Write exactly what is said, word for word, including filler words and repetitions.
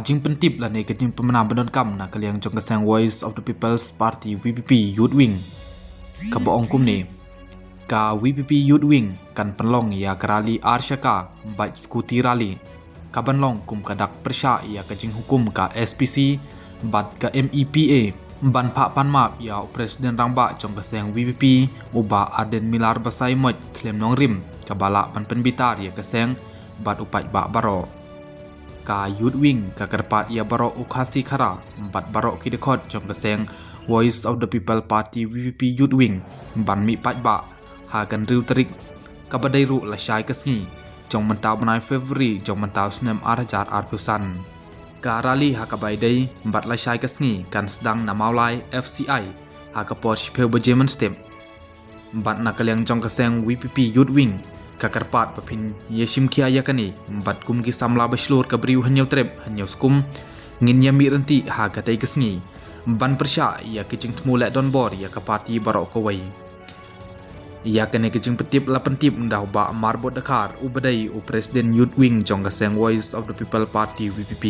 Jingpyntip lane ka jingpynbna ba donkam na ka liang jong ka seng Voice of the People's Party VPP Youth Wing kaba ong kumne. Ka VPP Youth Wing kan pynlong ïa ka rally ar shaka bad scooty rally kaban long kum ka dak pyrshah ïa ka jinghukum ka SPC bad ka MePA ban phah pan map ïa u President Rangbah jong ka seng VPP, u Bah Ardent Miller Basaiawmoit Khlem Nongrim, kaba lah ban pynbitar ïa ka seng bad u paidbah baroh. Ka Youth Wing ka kyrpad ïa baroh u Khasi Khara bad baroh ki dkhot jong ka seng Voice of the People Party VPP Youth Wing ban mih paidbah ha ka hynriew tarik, kaba dei ruh lashai ka sngi jong mynta u bnai February jong mynta u snem ar hajar arphew san. Ka rally ha kaba ïadei bad lashai ka sngi kan sdang na Mawlai FCI ha ka por shiphew baje mynstep. Bad na ka liang jong ka seng VPP Youth Wing ka kyrpad ba phin ïashim khia ïa kane bad kum ki samla ba shlur ka Bri u Hynñiewtrep Hynñiewskum, ngin ïamih ryntih ha katei ka sngi ban pyrshah ïa ka jingthmu leh donbor ïa ka party baroh kawei. Ïa kane ka jingpyntip la pyntip da u Bah Marbot Dkhar, uba dei u President Youth Wing jong ka seng Voice of the People Party VPP.